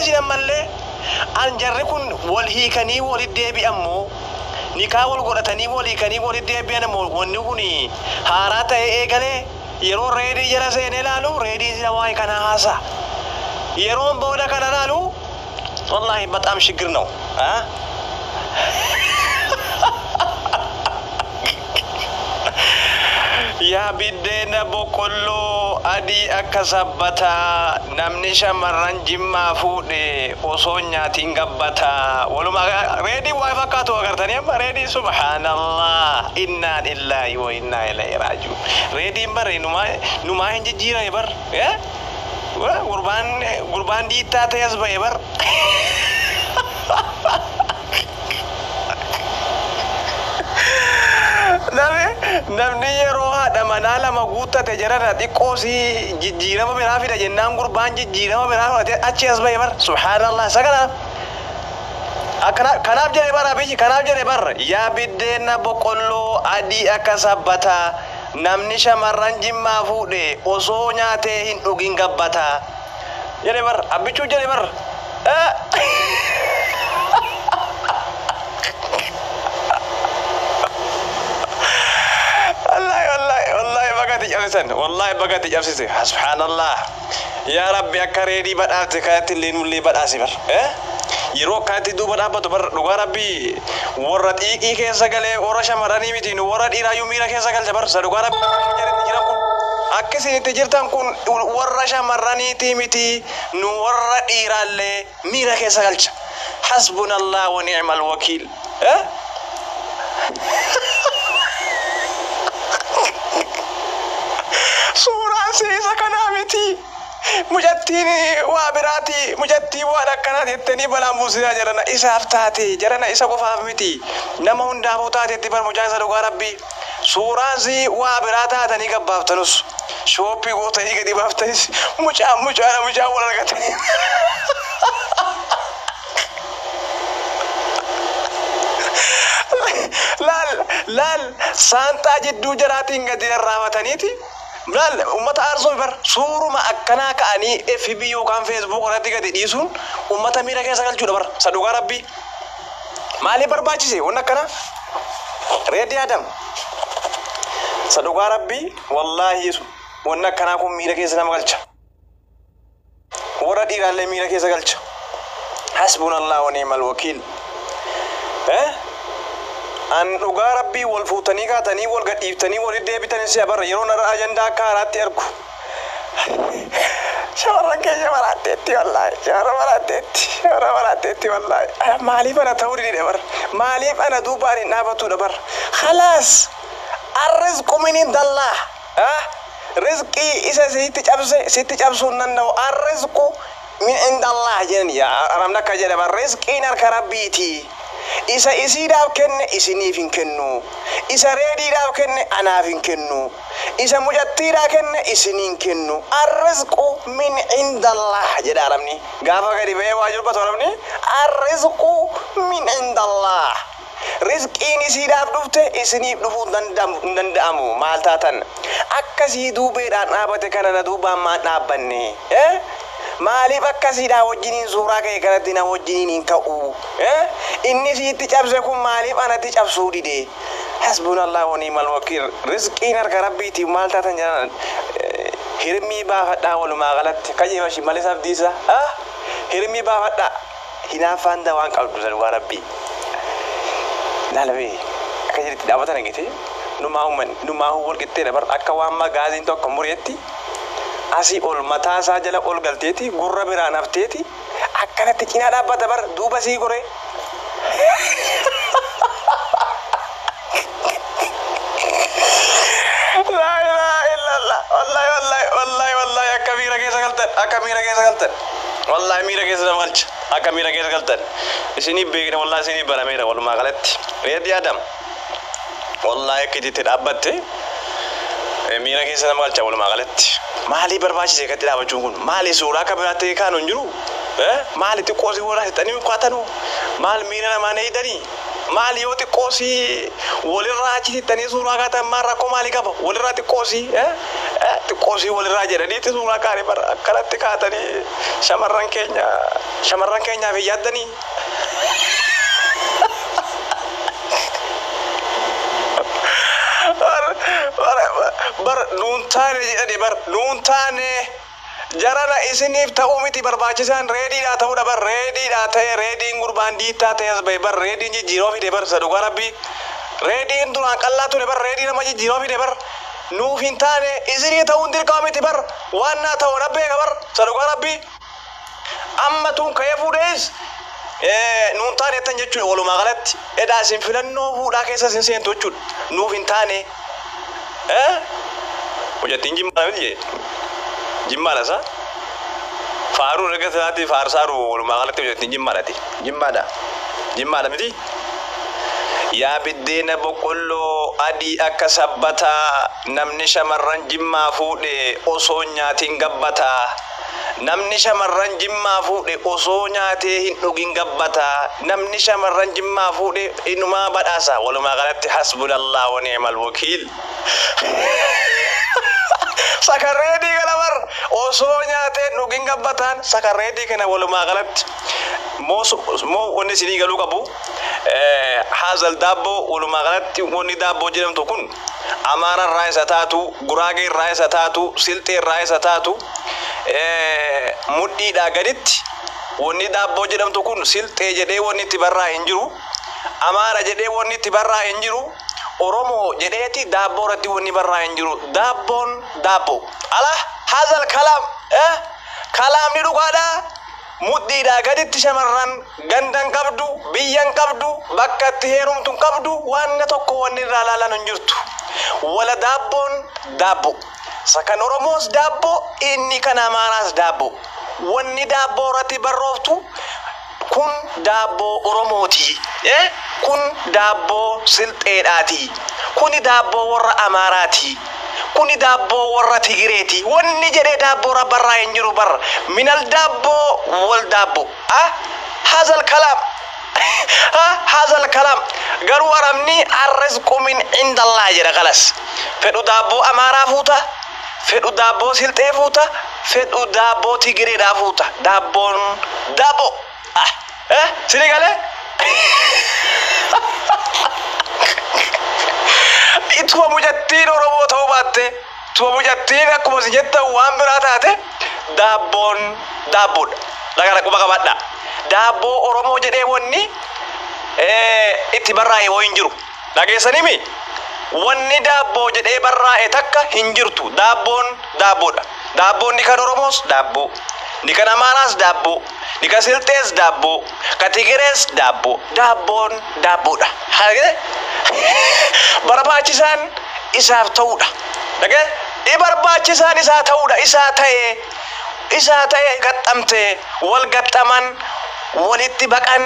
Isin ammallee an jarri kun wal hiikanii walit deebi'an moo nikaa wal godhatanii wal hiikanii walit deebi'an moo wanni kun haaraa ta'ee eegalee yeroo reedii jala seenee laalu reedii sila waa'ee kanaa haasa'a. Yeroon booda kana laalu wallaahi በጣም ችግር ነው አ Yaa biddeena boqqolloo adii akka sabbataa namni shamarran jimmaa fuudhe osoo hin nyaatiin gabbataa. Walumaa reedii waa fakkaatu agartanii amma reedii subhaanallah innaa lillaahi wa innaa ilayhi raaji'uun. Reediin bare numaa hin jijjiirame bar. Gurbaan gurbaan diittaa ta'e as ba'e bar. Namni yeroo haadha manaa lama guuttate jarana xiqqoo si jijjiirama biraa fida jennaan gurbaan jijjiirama biraa fudhatee achi as ba'e bar. Subhaanallah isa kanaaf. Kanaaf jedhe bara biyyi kanaaf jedhe bar yaa biddeena boqqolloo adii akka sabbataa namni shamarran jimmaa fuudhe osoo nyaatee hin dhugin gabbataa jedhe bar abbichuu jedhe bar. Wallahi wallahi wallahi bagati cabsisan wallahi bagati cabsise subhaanallah yaa rabbi akka reedii badhaafte kanatti illee nullee badhaase bar. Yeroo akkanatti duuba dhaabbatu bar dhugaa rabbi warra xiiqii keessa galee warra shamarranii miti nu warra dhiiraayyuu miira keessa galcha bar sa dhugaa rabbi jiran kun akka isin itti jirtan kun warra shamarraniitii miti nu warra dhiiraallee miira keessa galcha. Hasbunallah wa ni'mal wakiil. Suuraan isa kanaa miti. Mucattiin waa biraati mucattiin waan akkanaa jettanii balaan buusisaa jarana isaaf taate jarana isa qofaaf miti nama hundaafuu taatetti bar mucaa isa dhugaa rabbi suuraan si waa biraa taatanii gabbaaftanus shooppii gootanii gadi baaftanis mucaa mucaadha mucaa wal argatanii. Laal laal saanxaa jidduu jaraatiin gadi rarraafataniiti. Laal ummata aarsoo bar suuruma akkanaa ka'anii FB yookaan Facebook irratti gadi dhiisuun ummata miira keessa galchuudha bar sa dhugaa rabbi. Maaliif barbaachise wanni akkanaa? Reedii Adam sa dhugaa rabbi wallaahi wanni akkanaa kun miira keessa nama galcha. Warra dhiiraallee miira keessa galcha. Hasbunallah wa ni'mal wakiil. An dhugaa rabbii wal fuutanii kaatanii wal gadhiiftanii walitti deebitanii si abarra yeroo narra ajandaa akka haaraatti argu. Shamarran keenya maraatteetti wallaahi shamarran maraatteetti shamarran maraatteetti wallaahi. Maaliif ana ta'uu dide bar maaliif ana duubaan hin dhaabatudha bar. Khalaas arrizqu min indallah. Rizqii isa sitti cabse sitti cabsuu hin danda'u arrizqu min indallah jedhan yaa arabni akka jedha bar rizqiin harka rabbiiti. Isa isiidhaaf kenne isiniif hin kennu. Isa reediidhaaf kenne anaaf hin kennu. Isa mucattiidhaaf kenne isiniin kennu. Arrizqu min indallah jedha arabni. Gaafa gadi ba'ee waa dubbatu arabni arrizqu min indallah. Rizqiin isiidhaaf dhufte isiniif dhufuu hin danda'amu maal taatan. Akkasii duubeedhaan dhaabate kana na duubaan maan dhaabbanne. Maaliif akkasiidhaa wajjiniin suuraa ka'e kanatti na wajjiniin hin ka'u? Inni siitti cabse kun maaliif anatti cabsuu dide? Hasbunallah wa ni'mal wakiil. Rizqiin harka rabbiiti maal taatan jedhan hirmii baafadhaa walumaa galatti. Kajeema Shimallis Abdiisaa. Hirmii baafadhaa. Hinaaffaan dawaan qabdu dhugaa rabbii. Laalabee akka jedhetti dhaabbatan argite numaa uummanni numaa wal qixxeedha bar akka waan magaaziin tokko mureetti. Asii ol mataa isaa jala ol galteeti gurra biraan hafteeti akkanatti cinaa dhaabbata bar duuba sii goree. Laa ilaaha illallah wallahi wallahi wallahi wallahi akka miira keessa galtan akka miira keessa galtan wallahi miira keessa nama galcha akka miira keessa galtan isinii beekna wallahi isinii barameera walumaa galatti. Reedii Adam wallahi akka itti dhaabbatte miira keessa nama galcha walumaa galatti. Maaliif barbaachise akkatti dhaabbachuun kun? Maali suuraa akka biraatti kaanu hin jiru? Maali xiqqoo si warra hixanii kaatanu? Maal miira namaa na hidhanii? Maali yoo xiqqoo si walirraa achi hixanii suuraa kaatan maal rakkoo maalii qaba? Walirraa xiqqoo si Xiqqoosii walirraa jedhaniiti suuraa kaanii bara akkanatti kaatanii shamarran keenya shamarran keenyaaf hin yaaddanii. Bar nuun taane jedhani bar nuun taane jarana isiniif ta'uu miti barbaachisaan reediidhaa ta'uudha bar reediidhaa ta'e reediin gurbaan diittaa ta'e as ba'e bar reediin jijjiiroo fide bar isa dhugaa rabbii reediin duraan qallaa ture bar reedii nama jijjiiroo fide bar nuuf hin taane isinii ta'uun dirqama miti bar waan naa ta'u rabbeeka bar isa dhugaa rabbii amma tun ka'ee fuudhees nuun taane jettan jechuudha walumaa galatti edhaa isin filannoo fuudhaa keessa isin seentu jechuudha nuuf hin taane. Hojjettiin jimmaa miti jee jimmaadha isa faaruu erga isaatti faarsaaru walumaa galatti hojjettiin jimmaadhati jimmaadha jimmaadha miti. Yaa biddeena boqqolloo adii akka sabbataa namni shamarran jimmaa fuudhe osoo nyaatiin gabbataa. Namni shamarran jimmaa fuudhe osoo nyaatee hin dhugin gabbataa. Namni shamarran jimmaa fuudhe inumaa badhaasa. Walumaa galatti hasbunallah wa ni'mal wakiil. Sakarreedii kana bar osoo nyaatee hin dhugin gabbataan sakarreedii kana walumaa galatti. Moo wanni isinii galuu qabu haazal daabboo walumaa galatti wanni daabboo jedhamtu kun Amaara irraa isa taatu, Guraagee irraa isa taatu, Silxee irraa isa taatu mudhiidhaa gaditti wanni daabboo jedhamtu kun Silxee jedhee wanni itti barraa'e hin jiru. Amaara jedhee wanni itti barraa'e hin jiru. Oromoo jedheeti daabboo irratti wanni barraa'e hin jiru. Daabboon daabboo. Ala haazal kalaam kalaamni dhugaadhaa. Mudhiidhaa gaditti shamarran ganda hin qabdu, biyya hin qabdu, bakka itti heerumtu hin qabdu, waan tokko wanni irraa laalan hin jirtu. Wala daabboon daabboo. Isa kan Oromoos daabboo, inni kan Amaaraas daabboo. Wanni daabboo irratti barrooftu kun daabboo Oromooti. Kun daabboo Silxeedhaati. Kuni daabboo warra Amaaraati. Kuni daabboo warra Tigireeti. Wanni jedhee daabboo irra barraa'e hin jiru bar. Minal daabboo wal daabboo. Ah haazal kalaam. Ah haazal kalaam. Garuu arabni arrizqu min indallah jedha kalas. Fedhu daabboo Amaaraa fuuta. Fedhu daabboo Silxee fuuta. Fedhu daabboo Tigireedhaa fuuta. Daabboon daabboo. Ah eh sini galee? Ituma mucattiin Oromoo ta'uu baatte, ituma mucattiin akkuma isin jettan waan biraa taate daabboon daabboodha. Dhagana quba qabadha. Daabboo Oromoo jedhee wanni itti barraa'e woo hin jiru. Dhageessanimi? Wanni daabboo jedhee barraa'e takka hin jirtu. Daabboon daabboodha. Daabboon ni kan Oromoos daabboo. Ni kan Amaaraas daabboo. Ni kan Silxees daabboo. Ka Tigirees daabboo. Daabboon daabboodha. Barbaachisaan isaaf ta'uudha. Dhagee? I barbaachisaan isaa ta'uudha. Isaa ta'ee isaa ta'ee gaxxamtee wal gaxxaman walitti baqan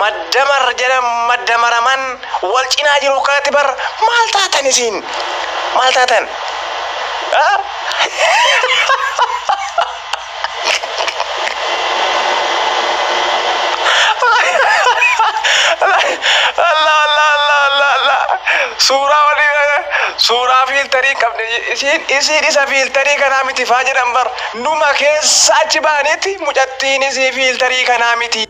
maddamar jedhan maddamaraman wal cinaa jiru kanatti bar maal taatan isiin maal taatan? Allah Allah Allah Allah Allah suuraa walii suuraa fiiltarii hin qabne isiin isiin isa fiiltarii kanaa miti faa jedhan bar numa keessa achi ba'anitti mucattiin isii fiiltarii kanaa miti.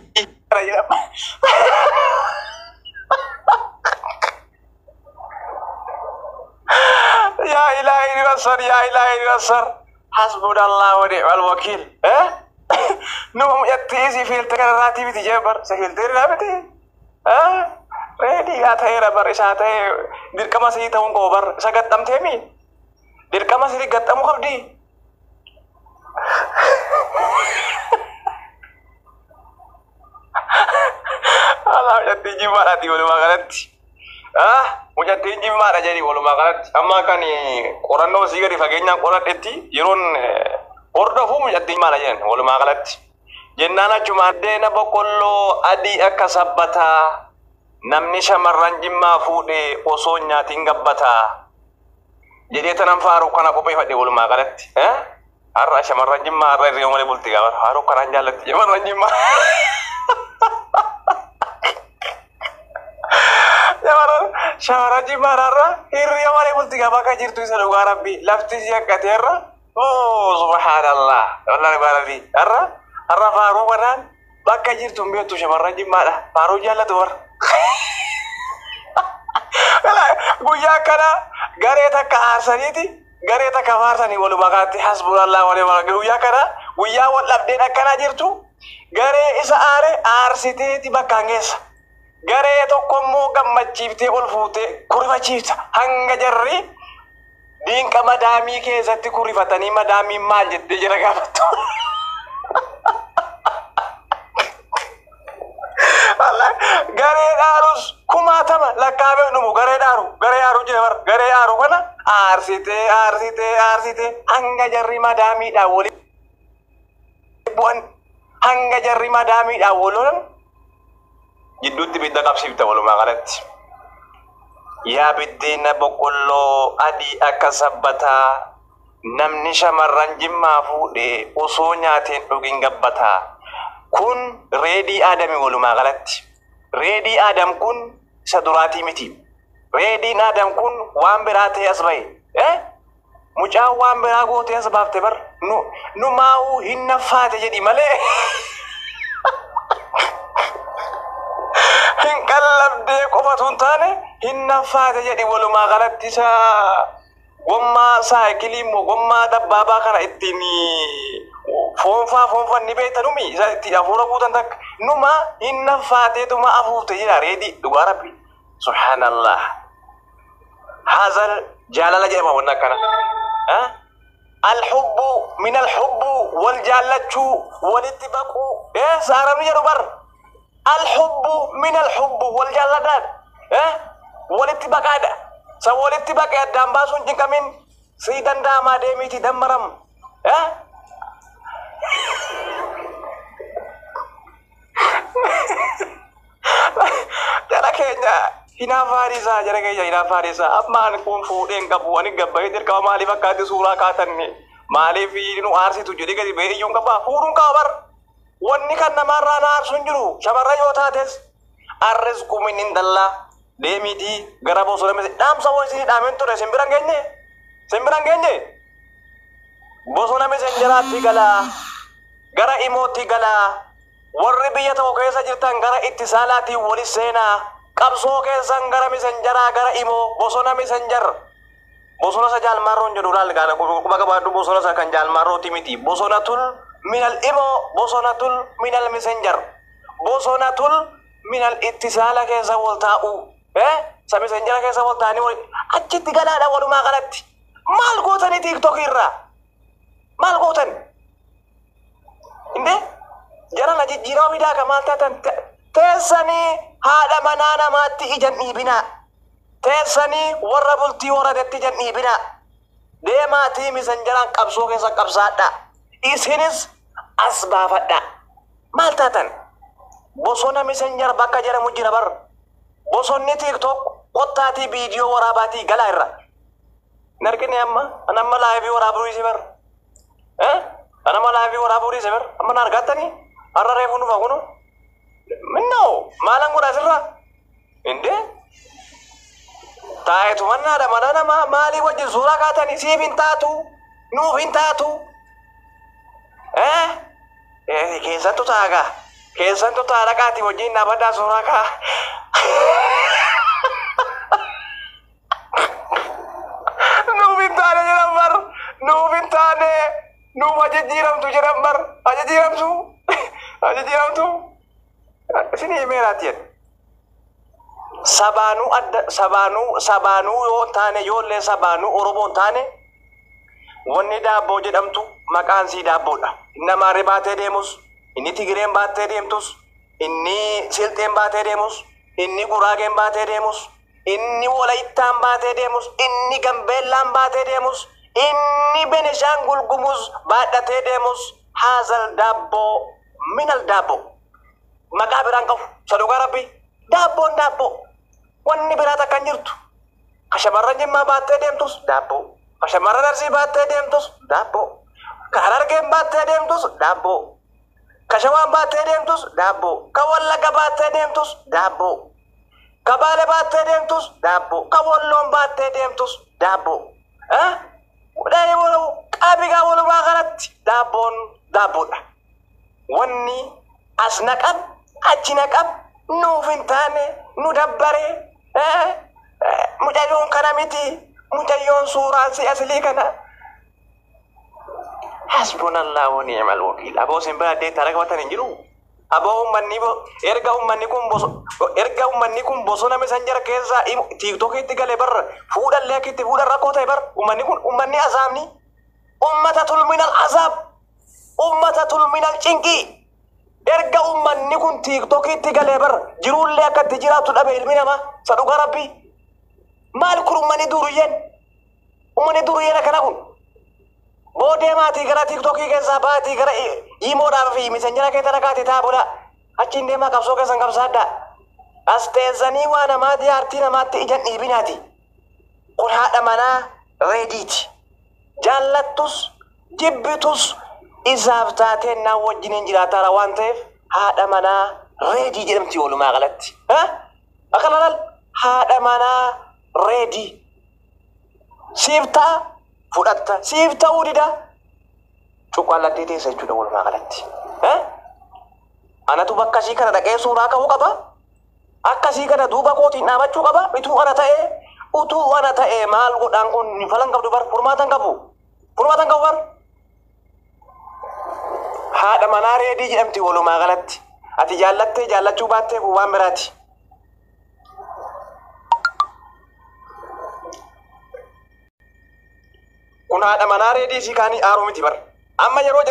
Yaa ilaahi nassar yaa ilaahi nassar hasbunallah wa ni'mal wakiil. Numa mucattii isii fiiltarii kanarraatii miti jee bar isa fiiltarii naa miti. Reedii yaa ta'eera bar isaa ta'e dirqama sii ta'uun qabu bar isa gaxxamteemi dirqama sii gaxxamuu qabdi. Alaa mucattiin jimmaadhaati walumaa galatti. Mucattiin jimmaadha jedhi walumaa galatti. Amma kan qorannoo sii gadi fageenyaan qoradhetti yeroon hordofu mucattiin jimmaadha jedhan walumaa galatti. Jennaan achumaan deena boqqolloo adii akka sabbataa namni shamarran jimmaa fuudhe osoo nyaatiin gabbataa jedhee tanan faaruu kana qopheeffadhe walumaa galatti. Har'a shamarran jimmaa har'a hiriyoo malee bulti gaafa faaruu kanaan jaallatti shamarran jimmaa. Shamarran jimmaadhaarra hirriya malee bulti gabaa kan jirtu isa dhugaa rabbi lafti si hanqateerra. Oh subhaanallah. Wallahi dhugaa rabbi. Har'a har'a faaruu kanaan bakka jirtu hin beektu shamarran jimmaadha. Faaruu jaallatu warra. Guyyaa akkana garee takka aarsaniiti garee takka faarsanii walumaa galatti hasbunallah wa ni'mal wakiil. Guyyaa kana guyyaa wal dhabdeen akkanaa jirtu garee isa aare aarsiteeti bakkaan geessa. Garee tokko immoo gammachiiftee ol fuutee kurifachiifta. Hanga jarri diinqa madaamii keessatti kurifatanii madaamiin maal jettee jara gaafattu. Garee dhaarus kumaatama lakkaa'amee dhumu garee dhaaru garee aaru jira bara garee aaru kana aarsitee aarsitee aarsitee hanga jarri madaamiidhaan walitti bu'an hanga jarri madaamiidhaan wal lolan jidduutti ibidda qabsiifta walumaa galatti. Yaa biddeena boqqolloo adii akka sabbataa namni shamarran jimmaa fuudhe osoo nyaateen dhugin gabbataa. Kun reedii Aadami walumaa galatti. Reedii Aadam kun isa duraatii miti. Reediin Aadam kun waan biraa ta'ee as bahe. Eh? Mucaan waan biraa gootee as baafte bar. Nu nu maa'uu hin naffaate jedhi malee. Hin qallabdee qofatu hin taane hin naffaate jedhi walumaa galatti isa gommaa saayikilii immoo gommaa dabbaabaa kana ittiin foonfaa foonfan ni beektanumi isa itti hafuura guutan takka numa hin naffaateetuma afuufte jira reedii dhugaa rabbi subhaanallah haazal jaalala jedhama wanni akkana alhubbu min alhubbu wal jaallachuu walitti baquu saarabni jedhu bar alhubbu min alhubbu wal jaalladhaan walitti baqaadha san walitti baqee addaan baasuun cinqamin sii danda'amaa deemiiti dammaram jara keenya hinaaffaa dhiisaa jara keenya hinaaffaa dhiisaa amma ani kun fuudhee hin qabu ani gabbayee dirqama maaliif akkaatti suuraa kaatanni maaliif nu aarsitu jedhee gadi ba'ee iyyuu hin qabaa fuudhuun qaba bar wanni kan namaarraa na aarsu hin jiru shamarra yoo taates arrisqu min indallaa deemiitii gara bosona miti dhaamsa woo isinii dhaameen ture isin bira hin geenye isin bira hin geenye bosona misenjeraatti galaa gara imootti galaa warri biyya tokko keessa jirtan gara ittisaalaatiin wali seenaa qabsoo keessan gara misenjaraa gara imoo bosona misenjar bosona isa jaalmaarroon jedhu laal gaana quba qabaadhu bosona isa kan jaalmaarrooti miti bosonatul minal imoo bosonatul minal misenjar bosonatul minal ittisaala keessa wal taa'u sa misenjara keessa wal taa'anii wal achitti galaadha walumaa galatti maal gootanii tiiktokii irraa maal gootan inde jara na jijjiirama fidaa ka maal taatan teessanii haadha manaa namaatti ijan dhiibinaa teessanii warra bultii horatetti ijan dhiibinaa deemaatii misenjaraan qabsoo keessa qabsaadha isinis as baafadha maal taatan bosona misenjar bakka jedhamu jira bar bosonni tiiktook qottaatii viidiyoo waraabaatii galaa irra hin argine amma an amma laayivii waraabuu dhiise bar an amma laayivii waraabuu dhiise bar amma na argattanii har'a reefu nufa kunu minnoo maalan godha asirra inde taayetu mannaadha mana namaa maalii wajjin suuraa kaatanii siif hin taatu nuuf hin taatu keessattu taagaa keessattu taa dhaqaati wajjin dhaabadhaa suuraa kaa nuuf hin taane jedhan bar nuuf hin taane nuuf ajajjiiramtu jedhan bar ajajjiiramtu ajajjiiramtu isin himeeraati jedhe sabaanuu adda sabaanuu sabaanuu yoo taane yoollee sabaanuu oromoon taane wanni daabboo jedhamtu maqaan sii daabboodha. Inni Amaarri baatee deemus, inni Tigireen baattee deemtus, inni Silxeen baatee deemus, inni Guraageen baatee deemus, inni Walayittaan baatee deemus, inni Gambeellaan baatee deemus, inni Benishaangul Gumuz baadhatee deemus haazal daabboo minal daabboo. Maqaa biraan qabu saduqa rabbi daabboon daabboo wanni biraa takka hin jirtu. Ka shamarran Jimmaa baattee deemtus daabboo. Ka shamarran Arsii baattee deemtus daabboo. Ka Harargeen baattee deemtus daabboo. Ka Shawaan baattee deemtus daabboo. Ka Wallagga baattee deemtus daabboo. Ka Baale baattee deemtus daabboo. Ka Walloon baattee deemtus daabboo. Qabigaa walumaa galatti daabboon daabboodha. Wanni as naqab achi naqab nuuf hin taane nu dabbare, mucayyoon kana miti, mucayyoon suuraan si aslii kana. Hasbunallah wa ni'mal wakiil. Aboo isin bira deettaa dhagabatan hin jiru. Aboo ummanni erga ummanni kun bosona misanjara keessaa tiiktokiitti galee bar fuudhallee akkitti fuudhan rakkoo ta'e bar ummanni kun ummanni azaabni ummata tulminal azaab ummata tulminal cinqii. Erga ummanni kun tiiktokiitti galee bar jiruullee akka itti jiraatu dhabe ilmi namaa sa dhugaa rabbii. Maal kun ummanni duruyyeen akkana kun boodee maatii gara tiiktokii keessaa baatii gara imoodhaa fi misanjara keessa dhaqaati taabudha. Achiin deemaa qabsoo keessan qabsaadhaa. As teessanii waa namaati aartii namaatti ija dhiibinaati. Kun haadha manaa reediiti. Jaallattus jibbitus isaaf taateen naan wajjiniin jiraataara waan ta'eef haadha manaa reedii jedhamti walumaa galatti. Akka laal haadha manaa reedii. Siif ta'a fudhatta, siif ta'uu dida cuqqaallattee teessa jechuudha walumaa galatti. Anatu bakka isii kana dhaqee suuraa ka'uu qaba. Akkasii kana duuba kootiin dhaabachuu qaba. Utuu ana ta'ee maal godhaan kun falan qabdu bar furmaatan qabu. Furmaatan qabu bar. Haadha manaa reedii jedhamti walumaa galatti. Ati jaallattee jaallachuu baattee kun waan biraati. Kun haadha manaa reedii isii kaanii aaruu miti bar. Amma yeroo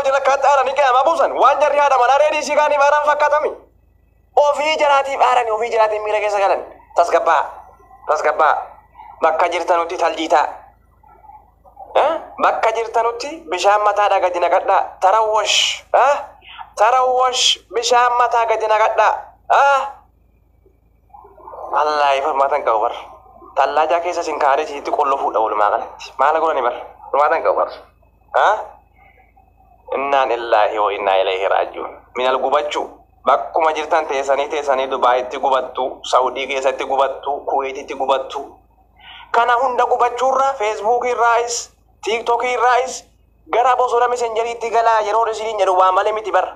jala akkaatti aaranii qiyaamaa buusan waan jarri haadha manaa reedii isii kaaniif aaran fakkaatami. Ofii jaraatiif aaranii ofii jaraatiin miira keessa galan. Tasgabbaa. Tasgabbaa. Bakka jirtanutti taljiitaa. Bakka jirtanutti bishaan mataa gadi naqadhaa. Tarawwash. Tarawwash bishaan mataa gadi naqadhaa. Wallaahi furmaatan qabu bar. Tallaajaa keessa isin kaa'anii isitti qollofuudha walumaa galatti. Maal godhani bar? Furmaatan qabu bar. Innaan illaahi wa innaa ilayhi raaji'uun. Minal gubachuu. Bakkuma jirtan teessanii Dubaayitti gubattu, Saawudii keessatti gubattu, Kuweetitti gubattu. Kana hunda gubachuurra Feesbuukii irraayis, Tiiktookii irraayis gara bosona misenjeriitti galaa yeroo isiniin jedhu waa malee miti bar.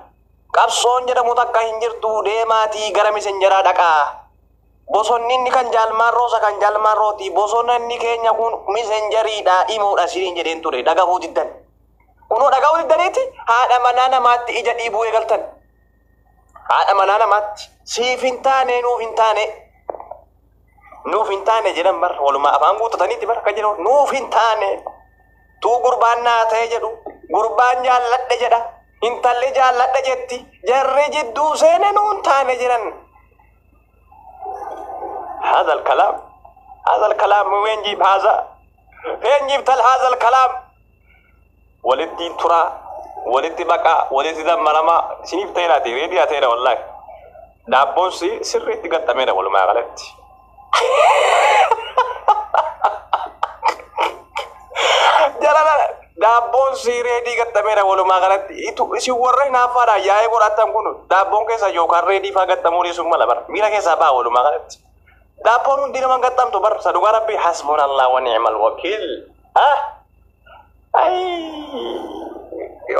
Qabsoon jedhamu takka hin jirtu deemaatii gara misenjeraa dhaqaa. Bosonni inni kan jaalmaan roosa kan jaalmaan rooti. Bosonna inni keenya kun misenjeriidha imoodha isiniin jedheen ture dhagahuu diddan. Kunoo dhagahuu diddaniiti haadha manaa namaatti ija dhiibuu eegaltan. Haadha manaa namaatti siif hin taane nuuf hin taane. Nuuf hin taane jedhan bar walumaa afaan guuttataniitti bar akka jedhu nuuf hin taane. Tuu gurbaan naa ta'e jedhu gurbaan jaalladhe jedha intalli jaalladhe jetti jarri jidduu seene nuun taane jedhan. هذا الكلام هذا الكلام من وين جيب هذا؟ فين جبت هذا الكلام؟ ولدي ترى ولدي بقى ولدي دمرما سنيف تيراتي ريدي تيرا والله دابون سي سري تقطمينا ولا ما غلط. جلالا دابون سي ريدي قطمينا ولا ما غلط. itu si warra hinaafaadha yaa'ee godhatan kun daabboon keessa yookaan reedii faa gattamuu dhiisuun mala bar miira keessaa ba'a walumaa galatti. Daabboon hundi nama gattamtu bar sadugaa rabbii hasbunallah wa ni'mal wakiil. Ay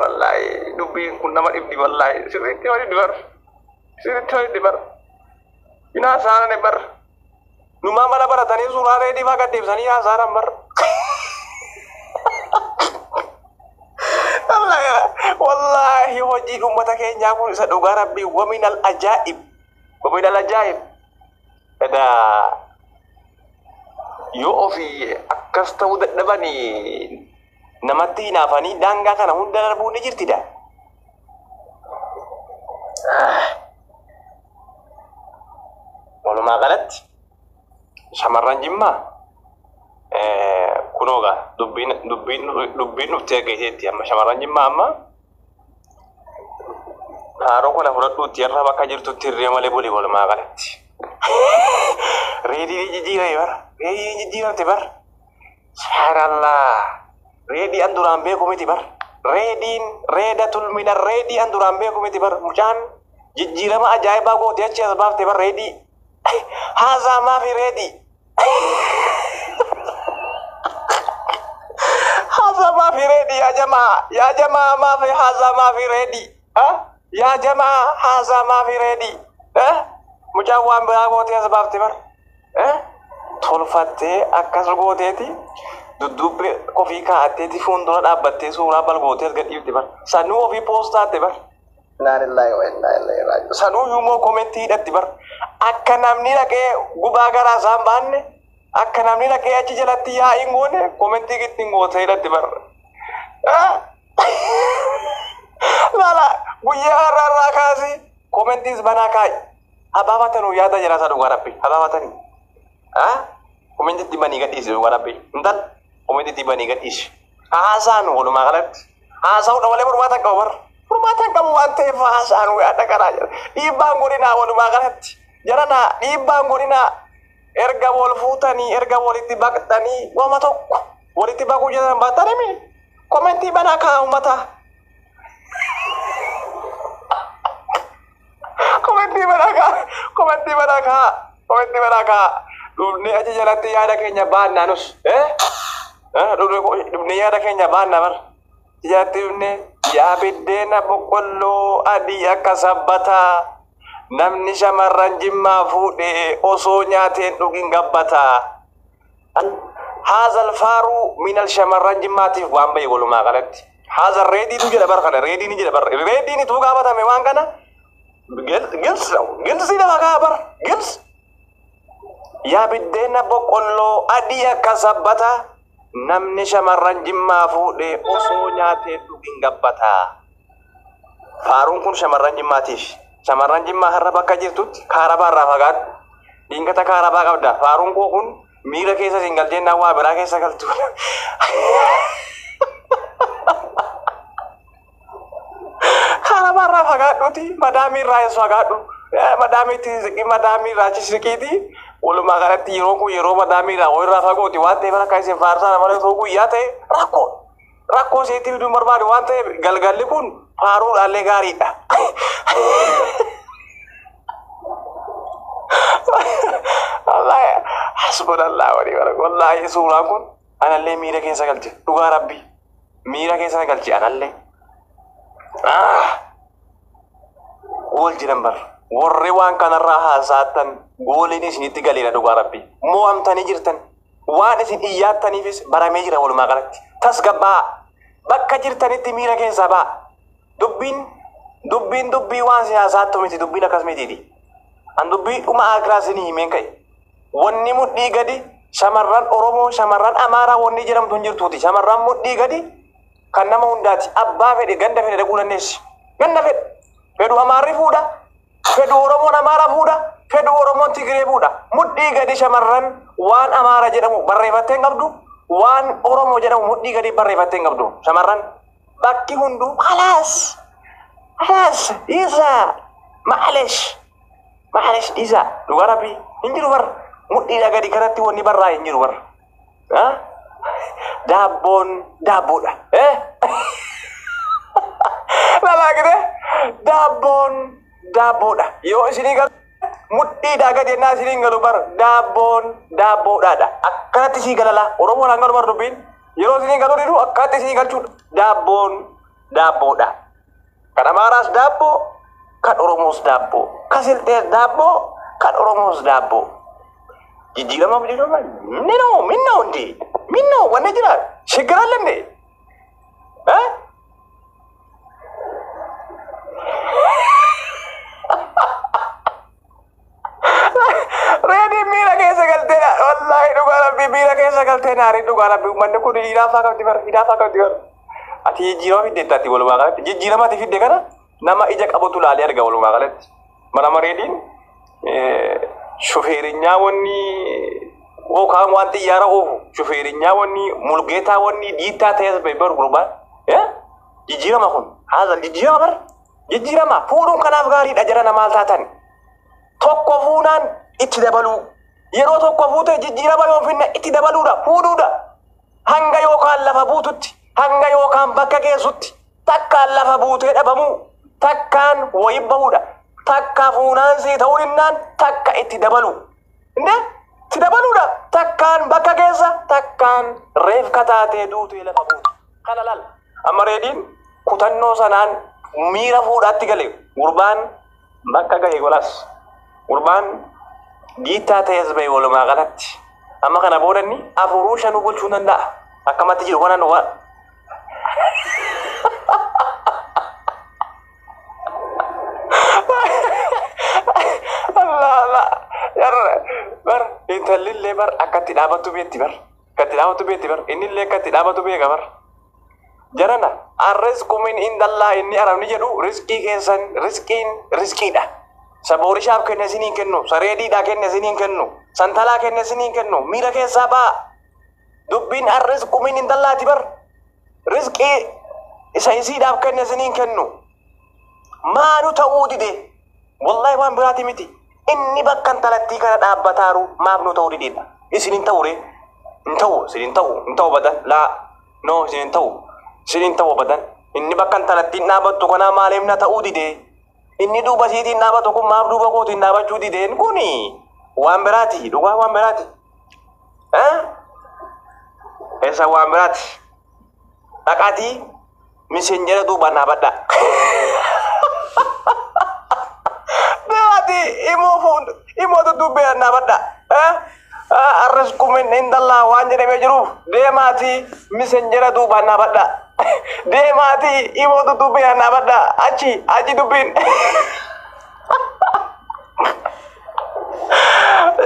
wallahi dubbiin kun nama dhibdi wallahi sirriitti nama dhibdi bar sirriitti nama dhibdi bar hinaa saanane bar numaa mana baratanii suuraa reedii faa gaddeebisanii haasaaran bar. Wallahi hojii uummata keenyaa kun isa dhugaa rabbii waminal ajaa'ib waminal ajaa'ib. Edaa yoo ofii akkas ta'uu dadhabanii namatti hinaafanii daangaa kana hunda darbuun ni jirtidha. Walumaa galatti shamarran Jimmaa kunoogaa dubbiin dhuftee geesseetti amma shamarran Jimmaa amma haaroo kana fudhadhuutti har'a bakka jirtutti hirree malee buli walumaa galatti. Reedii jijjiirame bar reedii jijjiiramte bar subhaanallah reedii an duraan beeku miti bar reediin reedatul mina reedii an duraan beeku miti bar mucaan jijjiirama ajaa'ibaa goote achi as baafte bar reedii. Haazaa maafi reedii. Haazaa maafi reedii yaa jamaa, yaa jamaa maafi haazaa maafi reedii. Yaa jamaa haazaa maafi reedii. Mucaan waan biraa gootee as baafte bar. Tolfattee akkas gooteeti dudduubbe ofii kaa'atteeti fuuldura dhaabbattee suuraa balgootee as gadhiifte bar. Sanuu ofii poostaatte bar. Innaa lillaahi wa innaa ilayhi raaji'uun. Sanuu immoo komentii hidhatti bar. Akka namni dhaqee gubaa garaa isaan baanne, akka namni dhaqee achi jalatti yaa'iin goone komentii ittiin gootee hidhatti bar. Laala guyyaa har'a irraa kaasii komentiis banaa kaa'i. Habaabatanuu yaada jira isa dhugaa rabbi. Habaabatanii. Komentiitti banii gadhiisi dhugaa rabbi. Intal komentiitti banii gadhiisi. Haasaan walumaa galatti. Haasa'uudha malee furmaata hin qabu bar. Furmaata hin qabu waan ta'eef haasaan yaada karaa jira. Dhiibbaan godhinaa walumaa galatti. Jaranaa dhiibbaan godhinaa erga wal fuutanii erga walitti baqxanii wama tokko walitti baquu jedhan baattanii komentii banaa kaa uummataa. Komentii banaa kaa, komentii banaa kaa, komentii banaa kaa. Dhufnee achi jalatti yaada keenya baannaa nus. Dhufnee yaada keenya baannaa bar. Jalatti dhufnee yaa biddeena boqqolloo adii akka sabbataa. Namni shamarran jimmaa fuudhee osoo nyaateen dhugin gabbataa. Haazal faaruu minal shamarran jimmaatiif waan bahe walumaa galatti. Haazal reediitu jedha bar kana, reediin jedha bar. Reediin ituu gaafatame waan kana gilsi gilsi lafa kaa bar gilsi. Yaa biddeena boqqolloo adii akka sabbataa, namni shamarran jimmaa fuudhee osoo nyaateen dhugin gabbataa. Faaruun kun shamarran jimmaatiif. Shamarran jimmaa har'a bakka jirtutti kaarabaa irraa fagaadhu. Diingata kaarabaa qabda. Faaruun koo kun miira keessa siin galcheen waa biraa keessa galtu. Kaarabaa irraa fagaadhuuti madaamii irraa eessu fagaadhu. Madaamiitti siqii, madaamii irraa achi siqiiti. Walumaa galatti yeroo kun yeroo madaamii irraa wayirraa fagooti waan ta'eef akka isin faarsaa malee osoo guyyaa ta'e rakkoo. Rakkoo isheetti fiduun barbaadu waan ta'eef galgalli kun faaruudhaallee gaariidha. Wallaahi hasbunallah wa ni'mal wakiil. Wallaahi suuraan kun anallee miira keessa galche dhugaa rabbi miira keessa galche anallee. Gool jedhan bar warri waan kanarraa haasaattan gooliin isinitti galeera dhugaa rabbi. Mo'amtanii jirtan waan isin iyyaattaniifis baramee jira walumaa galatti. Tasgabbaa bakka jirtanitti miira keessaa ba'a. Dubbiin dubbiin dubbii waan siyaasaattu miti, dubbiin akkas mitiiti. An dubbii dhuma akiraa isinii himeen ka'e. Wanni mudhii gadi shamarran Oromoo shamarran Amaaraa wanni jedhamtu hin jirtuuti. Shamarran mudhii gadi kan nama hundaati. Abbaa fedhe ganda fedhe dhaquu dandeessi. Ganda fedhe. Fedhu Amaarri fuudha. Fedhu Oromoon Amaara fuudha. Fedhu Oromoon Tigiree fuudha. Mudhii gadi shamarran waan Amaara jedhamu barreeffattee hin qabdu. Waan Oromoo jedhamu mudhii gadi barreeffattee hin qabdu. Shamarran bakki hunduu khalaas. Khalaas dhiisaa. Maalesh. Maalesh dhiisaa. Dhugaa rabbii hin jiru bar. Mudhiidha gadi kanatti wanni barraa hin jiru bar. Daabboon daabboodha. Lalaagite daabboon daabboodha. Yoo isinii galu mudhiidhaa gadi ennaa isiniin galu bar daabboon daabboodhaadha. Akkanatti isii galala. Oromoon hanga bar dubbiin yeroo isiniin galu didu akkanatti isinii galchuudha. Daabboon daabboodha. Kan Amaaraas daabboo, kan Oromoos daabboo, kan Silxees daabboo, kan Oromoos daabboo. Jijjiirama jijjiirama minoo minoo hundi minoo wanni jira shiggira lende. Reediin miira keessa galtee wallaahi dhugaa rabbii miira keessa galtee naarii dhugaa rabbii uummanni kun hidhaafaa qabdi bar hidhaafaa qabdi bar. Ati jijjiirama fidde ati walumaa galatti jijjiirama ati fidde kana nama ija qabutu laalee arga walumaa galatti. Mana reediin shufeerinyaa wanni yookaan waan xiyyaara oofu shufeerinyaa wanni mulgeetaa wanni diittaa ta'es bar gurbaan. Jijjiirama kun haasal jijjiirama bar jijjiirama fuudhuun kanaaf gaariidha jara namaal taatan. Tokko fuunaan itti dabaluu yeroo tokko fuute jijjiirama yoo finne itti dabaluudha fuudhuudha. Hanga yookaan lafa buututti hanga yookaan bakka geessutti takkaan lafa buutee dhabamuu takkaan wayii bahuudha. Takka fuunaan sii ta'uu dinnaan takka itti dabalu. Inde itti dabaluudha. Takkaan bakka keessa takkaan reefka taatee duutee lafa buutu. Kana laal. Amma reediin kutannoo sanaan miira fuudhaatti gale. Gurbaan bakka gahe golas. Gurbaan giittaa ta'es bahe walumaa galatti. Amma kana boodanni afuruu shanuu bulchuu danda'a. Akkamatti jiru kanaan waan. Allah Allah. Yarra bar intallillee bar akkatti dhaabattu beetti bar. Akkatti dhaabattu beetti bar. Innillee akkatti dhaabattu beeka bar. Jarana arrizqu min indallaa inni arabni jedhu rizqii keessan rizqiin rizqiidha. Saboorishaaf kenne isiniin kennu, sareediidhaa kenne isiniin kennu, santalaa kenne isiniin kennu, miira keessaa ba'a. Dubbiin arrizqu min indallaati bar. Rizqii isa isiidhaaf kenne isiniin kennu. Maanu ta'uu dide. Wallahi waan biraati miti. Inni bakka intalattii kana dhaabbataaru maaf nu ta'uu didedha. Isin hin ta'u ree. Hin ta'u, isin hin ta'u, hin ta'u badan. Laa, no, isin hin ta'u. Isin hin ta'u badan. Inni bakka intalattiin dhaabbattu kanaa maaliif na ta'uu dide? Inni duuba isiitiin dhaabatu kun maaf duuba kootiin dhaabachuu dideen kuni waan biraati. Dhugaa waan biraati. Eessa waan biraati? Dhaqaatii miseenjera duubaan dhaabadha. Deemaatii imoo fuun imoo dudduubbee dhaabadha. Arrisqu min indallaa waan jedhamee jiruuf deemaatii miseenjera duubaan dhaabadha. Deemaatii imoo dudduubbee dhaabadha. Achi achi dubbiin.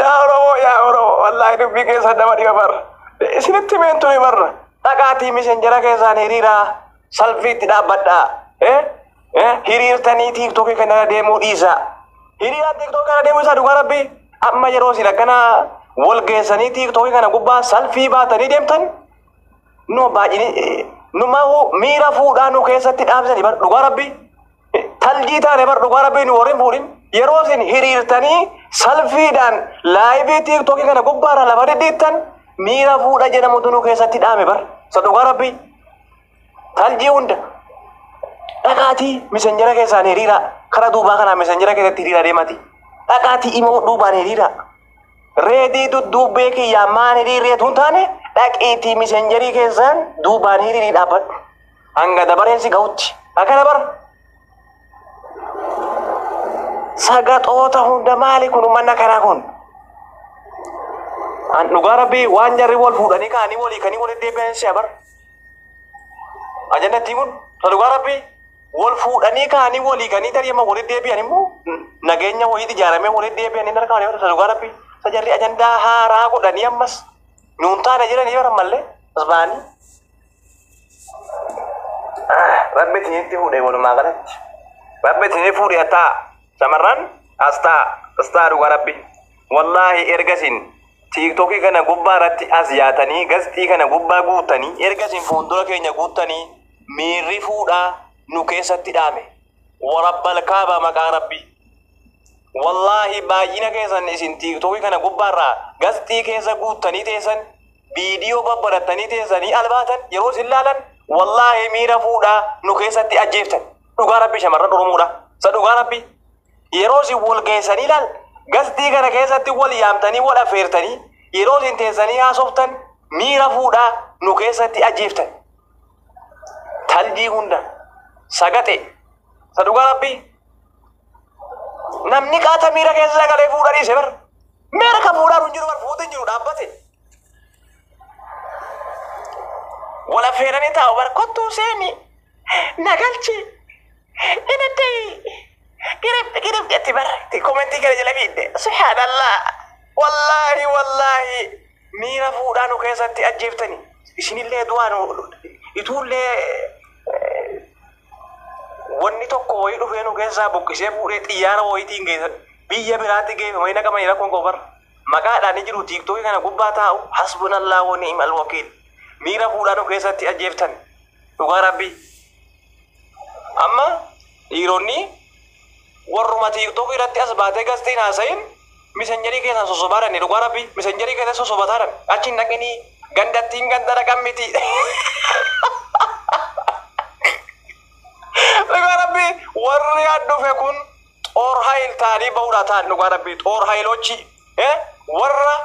Yaa Oromoo yaa Oromoo wallaahi dubbii keessa nama dhiba barra. Isinitti meen ture barra. Dhaqaatii miseenjera keessaan hiriiraa salfiitti dhaabbadhaa. Hiriirtanii tiiktookii kanarra deemuu dhiisaa. Hiriiraan tiiktookii kana deemuu isaa dhugaa rabbi. Amma yeroo isin akkana wal geessanii tiiktookii kana gubbaa salfii baatanii deemtan nu baay'ini numahu miira fuudhaa nu keessatti dhaabsanii bar dhugaa rabbi. Taljii taane bar dhugaa rabbi nu warri hin fuudhin. Yeroo isin hiriirtanii salfiidhaan laayivii tiiktookii kana gubbaarra lafa dhidhiittan miira fuudha jedhamutu nu keessatti dhaame bar. Isa dhugaa rabbi. Taljii hunda. Dhaqaatii miseenjera keessaan hiriira. Kara duubaa kanaa miseenjera keessatti hiriira deemati. Dhaqaatii imoo duubaan hiriira. Reedii dudduubbee kiyyaa maan hiriirreetu hin taane dhaqiitii miseenjerii keessaan duubaan hiriirii dhaabbadhu. Hanga dabareen si ga'utti. Akkana bara. Sagaxoota hunda maali kun uummanni akkanaa kun? An dhugaa rabbii waan jarri wal fuudhanii ka'anii walii kanii walitti deebi'an si'a bara. Ajandatti kun dhugaa rabbii wal fuudhanii ka'anii walii kanii tarii amma walitti deebi'an immoo nageenya wayiitti ijaaramee walitti deebi'an hin harkaan yoo dhugaa rabbii. Isa jarri ajandaa haaraa godhanii ammas nuun taane jiranii bara ammallee as ba'anii. Rabbi isinitti fuudhe walumaa galatti. Rabbi isinii fuudhe taa shamarran as ta'a as ta'a dhugaa rabbi. Wallaahi erga isin tiiktookii kana gubbaa irratti as yaatanii gasxii kana gubbaa guutanii erga isin fuuldura keenya guutanii miirri fuudhaa nu keessatti dhaame. Warabbal kaaba maqaa rabbi. Wallaahi baay'ina keessan isin tiiktookii kana gubbaarraa gasxii keessa guuttanii teessan viidiyoo babbarattanii teessanii albaatan yeroo isin laalan wallaahi miira fuudhaa nu keessatti ajjeeftan. Dhugaa rabbi shamarran Oromoodha. Isa dhugaa rabbi. Yeroo isin wal geessanii ilaal gasxii kana keessatti wal yaamtanii wal affeertanii yeroo isin teessanii haasoftan miira fuudhaa nu keessatti ajjeeftan. Taljii hunda sagaxe. Isa dhugaa rabbi. Namni qaata miira keessa sagalee fuudhaa dhiise bar. Miira kan fuudhaa hin jiru bar fuuti hin jiru dhaabbate. Wal affeeranii taa'u bar kottuu seeni nagalchi inni girif girif jetti bar komentii kana jala fiidde subhaanallah wallaahi wallaahi miira fuudhaa nu keessatti ajjeeftani isinillee du'aa nu ituullee wanni tokko wayii dhufee nu keessaa buqqisee fuudhee xiyyaara wayiitiin geessa biyya biraatti geeffamanii naqamanii rakkoon koo bar maqaadhaan ni jiru tiiktookii kana gubbaa taa'u hasbunallah wa ni'mal wakiil miira fuudhaa nu keessatti ajjeeftan dhugaa rabbi. Amma dhiironni warruma tiiktookii irratti as baatee gastiin haasayin misenjarii keessan sosobaadhan dhugaa rabbi misenjarii keessan sosobataadhan achi hin dhaqinii gandattiin ganda dhaqan miti. Dhugaa rabbi warri dhufe kun xoor Hayil ta'anii bahuudha ta'an dhugaa rabbii xoor hayilochi warra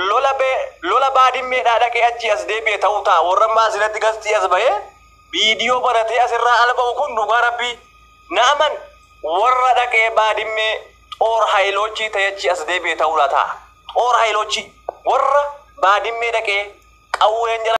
lola bee lola baadimmeedhaa dhaqee achi as deebi'e ta'uu ta'a warra ammaa asirratti gastii as bahee viidiyoo baratee asirraa ala ba'u kun dhugaa rabbii naaman warra dhaqee baadimmee xoor hayilochi ta'e achi as deebi'e ta'uudha ta'a xoor hayilochi warra baadimmee dhaqee qawween jala.